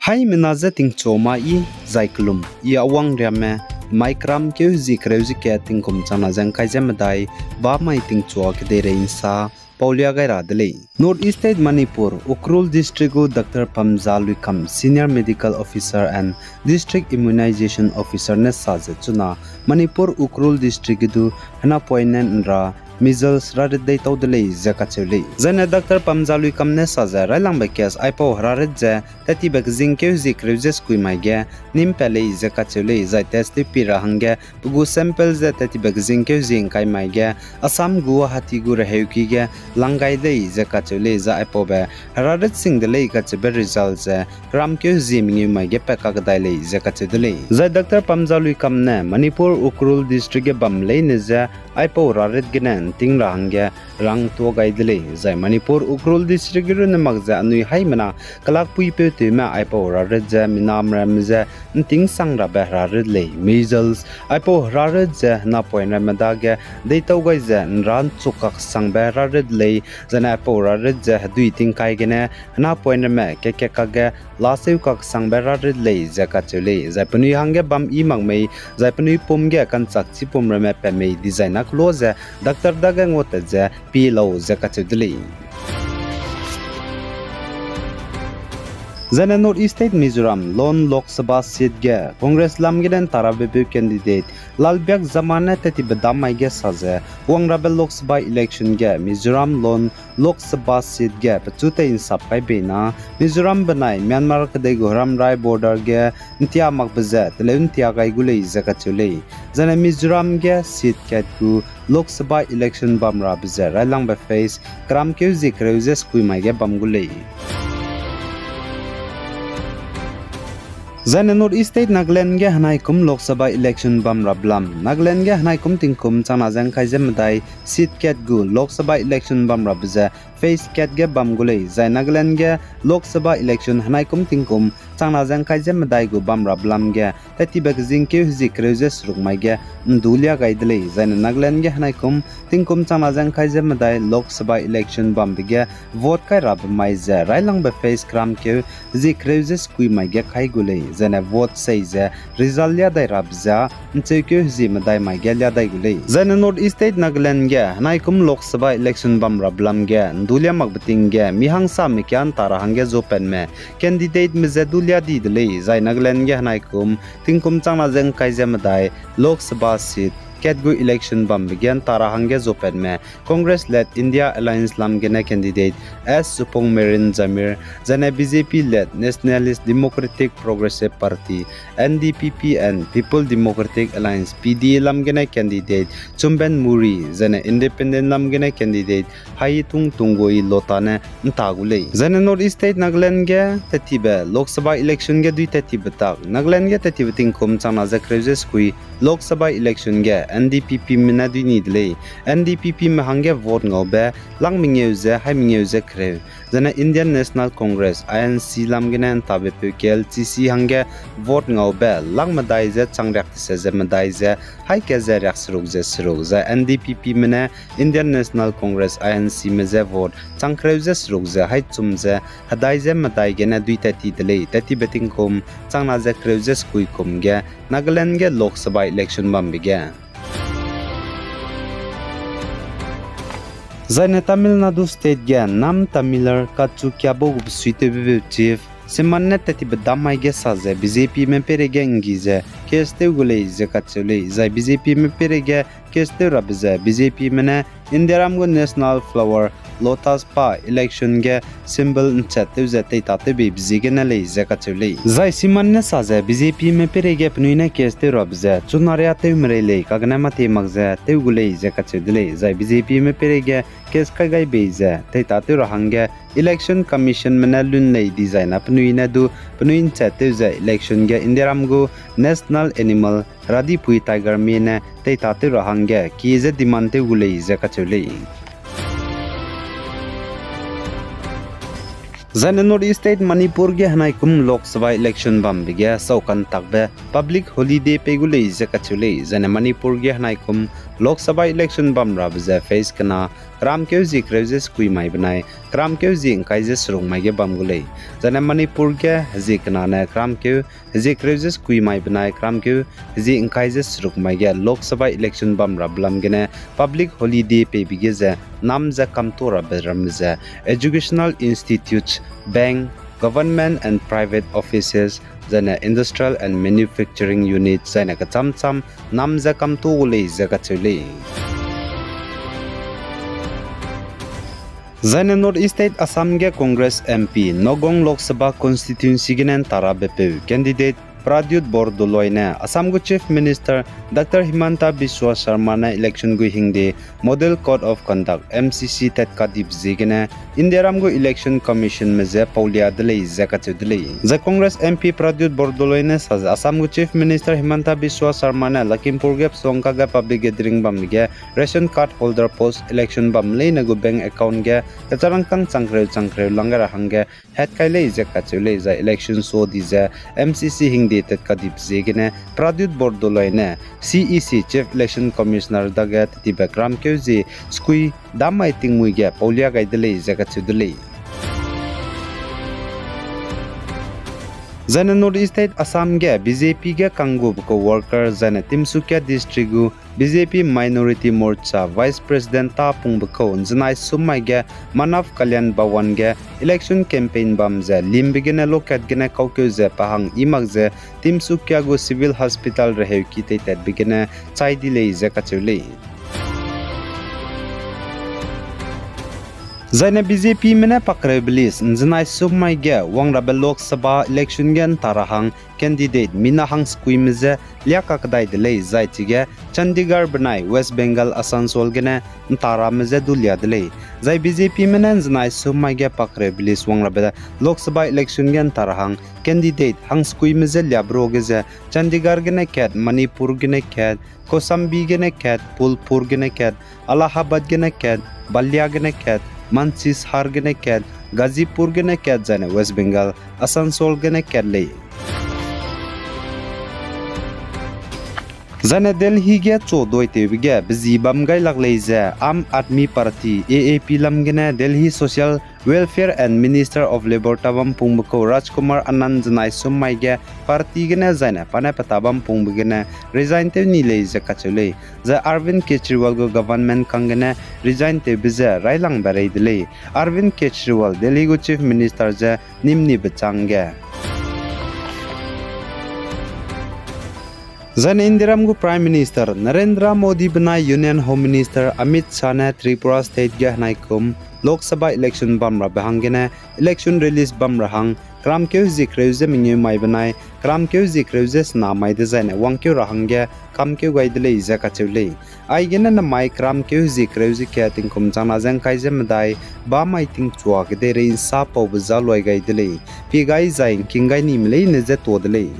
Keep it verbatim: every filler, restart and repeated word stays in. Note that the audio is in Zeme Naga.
Haimena je tingchua ma i, zai kelum, i Awang Riamme, mai keram keu hezie kereu ze kat tingkum changna ze ngkai ze medai, ba mai tingchua kedeirei nsa, paulia gai ra de lei. North East State Manipur, Ukhrul District gu Doctor Pamja Luikam, Senior Medical Officer and District Immunization Officer ne sa ze chuna, Manipur Ukhrul District ge du henapoine nra measles rarit deitau de lei ze kacheu lei. Zaine Doctor Pamja Luikam ne sa ze railangbe case aipau herarit ze tattibe kezing keu hezie kereu ze sekui mai ge nîm pat lei ze kacheu lei, zai test tewpie ra hangge pe gu sample ze tattibe kezing keu hezie ngkai mai ge Assam Guwahati gu reheuki ge lang gai lei ze kacheu lei, zai aipaube herarit sing de lei kacheube result ze keram keu hezie mengeu mai ge pat kakdai lei ze kacheu de lei. Zai Doctor Pamja Luikam ne Manipur Ukhrul District ge bam leine je aipau rarit gene nting ra hangge rang tuâ gai de lei, zai Manipur Ukhrul District ge runne mak ze anui haimena kelakpuipeu tewme aipau rarit ze minam ramme je nting sang rabe herarit lei, measles, aipau herarit ze henapoine ramme dage deitau gai ze nra nchuk kaksangbe herarit lei, zaine aipau rarit ze hedui tingkai gene henapoine ramme kekak kakge laseu kaksangbe rarit lei ze kacheu lei, zai penui hangge bam i mak mei, zai penui pum ge kanchak chipum ramme pat mei dizai na kelo ze doctor dage nguatat ze pie lau ze kacheu de lei. Zaine North East State Mizoram lon Lok Sabha seat ge Congress lam gene nta rabe peu candidate Lalbiakzama ne tattibe dam mai ge sa ze, wangrabe Lok Sabha election ge Mizoram lon Lok Sabha seat ge pechu tei nsap kai bei na, Mizoram benai Myanmar kedei gu heramrai border ge ntia makbe ze teleu ntia gai gu lei ze kacheu lei. Zaine Mizoram ge seat kat gu Lok Sabha election bam rabe ze railangbe phase keram keu hezie kereu ze sekui mai ge bam gu lei. Zaine North East State Nagaland ge henaikum Lok Sabha election bam rabe lam, Nagaland ge henaikum tingkum changna ze ngkai ze medai seat kat gu Lok Sabha election bam rabe ze phase kat ge bam gu lei, zai Nagaland ge Lok Sabha election henaikum tingkum changna ze ngkai ze medai gu bam rabe lam ge tattibe kezing keu hezie kereu ze seruk mai ge ndu lia gai de lei, zaine Nagaland ge henaikum tingkum changna ze ngkai ze medai Lok Sabha election bambe ge vote kai rabe mai ze railangbe phase keram keu hezie kereu ze sekui mai ge kai gu lei, zaine vote sei ze result lia dai rabe ze ncheukeu hezie medai mai ge lia dai gu lei. Zaine North East State Nagaland ge henaikum Lok Sabha election bam rabe lam ge ndu lia makbe ting ge mi hangsame kia nta ra hangge zopatme candidateme je du lia di de lei, zai Nagaland ge henaikum tingkum changna ze ngkai ze medai Lok Sabha seat kat gu election bambe ge nta ra hangge zopatme Congress-led India Alliance lam gene candidate S Supongmeren Jamir, zaine B J P-led Nationalist Democratic Progressive Party, N D P P, and People Democratic Alliance, P D A lam gene candidate Chumben Murry, zaine independent lam gene candidate Haitung Tungoi Lotha ne nta gu lei. Zaine North East State Nagaland ge tattibe Lok Sabha election ge dui tattibe tak, Nagaland ge tattibe tingkum changna ze kereu ze sekui Lok Sabha election ge N D P Pme ne dui ni de lei. N D P Pme hangge vote ngaube lak mengeu ze hai mengeu ze kereu, zaine Indian National Congress, I N C lam gene ntabe peu K L C C hangge vote ngaube lak medai ze chang riak tese ze medai ze hai kat ze riak seruk ze seruk, zai N D P Pme ne Indian National Congress, I N Cme je vote chang kereu ze seruk ze hai chum ze hedai ze medai gene dui tatti de lei, tattibe tingkum changna ze kereu ze sekui kum ge Nagaland ge Lok Sabha election bambe ge. Zaine Tamil Nadu State ge Nam Tamizhar Katsukiabo gu besuitewbepeu chief Simon ne tattibe dam mai ge sa ze B J Pme peireige nggi ze case tew gu lei ze kacheu lei, zai B J Pme peireige case tew rabe ze B J Pme ne Indiaram gu national flower lotus pa election ge symbol nchat tew ze teita tewbeibe ziegene lei ze kacheu lei. Zai Simon ne sa ze B J Pme peireige penui ne case tew rabe ze chuna riâ tew merei lei, kagene mâtie mak ze tew gu lei ze kacheu de lei. Zai B J Pme peireige case kai gai bei ze teita tew ra hangge Election Commissionme ne lun lei dizai na penui ne du penui nchat tew ze election ge Indiaram gu national animal radipui tigerme ne teita tew ra hangge kie ze demand tew gu lei ze kacheu lei. Zaine North East State Manipur ge henaikum Lok Sabha election bambe ge saukantakbe public holiday pei gu lei ze kacheu lei. Zaine Manipur ge henaikum Lok Sabha election bam rabe ze phase kena peramkeu hezie kereu ze sekui mai benai keramkeu hezie ngkai ze seruk mai ge bam gu lei. Zaine Manipur ge hezie kenane keramkeu hezie kereu ze sekui mai benai keramkeu hezie ngkai ze seruk mai ge Lok Sabha election bam rabe lam gene public holiday peibe ge ze nam ze kamto rabe ramme ze educational institutes, bank, government and private offices, zaine industrial and manufacturing unit, zaine kecham cham nam ze kamto gu lei ze kacheu lei. Zaine North East State Assam ge Congress M P Nagaon Lok Sabha constituency gene ntarabe peu candidate Pradyut Bordoloi ne Assam gu Chief Minister Doctor Himanta Biswa Sarma ne election gu hingde Model Code of Conduct, M C C, tat kadip ziegene Indiaram gu Election Commissionme je paulia de lei ze kacheu de lei. Zai Congress M P Pradyut Bordoloi ne sa ze Assam gu Chief Minister Himanta Biswa Sarma ne Lakhimpur ge pesuangka ge public gathering bambe ge ration card holder post election bam leine gu bank account ge kecharangkâng changkereu changkereu lang gai ra hangge hat kai lei ze kacheu lei. Zai election so di ze M C C hingde tat kadip ziegene Pradyut Bordoloi ne C E C, Chief Election Commissioner dage tetibe keramkeu hezie sekui dam mai tingmui ge paulia gai de lei ze kacheu de lei. Zaine North East State Assam ge B J P ge kanggube kau worker zaine Tinsukia District gu B J P Minority Morcha Vice President ta pungbe kau nzenai sum mai ge Manav Kalyan Bhawan ge election campaign bam ze limbe gene lokat gene kaukeu ze pa hang i mak ze Tinsukia gu Civil Hospital reheuki teitatbe gene chai di lei ze kacheu lei. Zaine B J Pme ne pakereube list nzenai sum mai ge wangrabe Lok Sabha election ge nta ra hang candidate mina hang sekuime je lia kakedai de lei, zai chige Chandigarh benai West Bengal Asansol gene nta rame je du lia de lei. Zai B J Pme ne nzenai sum mai ge pakereube list wangrabe Lok Sabha election ge nta ra hang candidate hang sekuime je liabe ruage ze Chandigarh gene kat, Manipur gene kat, Kosambi gene kat, Phulpur gene kat, Allahabad gene kat, Balia gene kat, Mansingir gene kat, Ghazipur gene kat, zaine West Bengal Asansol gene kat lei. Zaine Delhi ge chu doitewbe ge bezi bam gai lak lei ze Aam Aadmi Party, A A P lam gene Delhi Social Welfare and Minister of Labour ta bam pungbe kau Rajkumar Anand nzenai sum mai ge party gene zaine pa ne peta bam pungbe gene resign tew ni lei ze kacheu lei. Zai Arvind Kejriwal gu government kang gene resign tewbe ze railangbe rei de lei. Arvind Kejriwal Delhi gu Chief Minister ze nimni bechâng ge. Zaine Indiaram gu Prime Minister Narendra Modi benai Union Home Minister Amit Shah ne Tripura State ge henaikum Lok Sabha election bam rabe hang gene election release bam ra hang keramkeu hezie kereu ze mengeu mai benai keramkeu hezie kereu ze sena mai dezaine wangkeu ra hangge kamkeu gai de lei ze kacheu lei. Aigene namai keramkeu hezie kereu ze kat tingkum changna ze ngkai ze medai bamai tingchua kedeirei nsa paube za luai gai de lei. Pie gai zai ngking gai nime leine je ta de lei.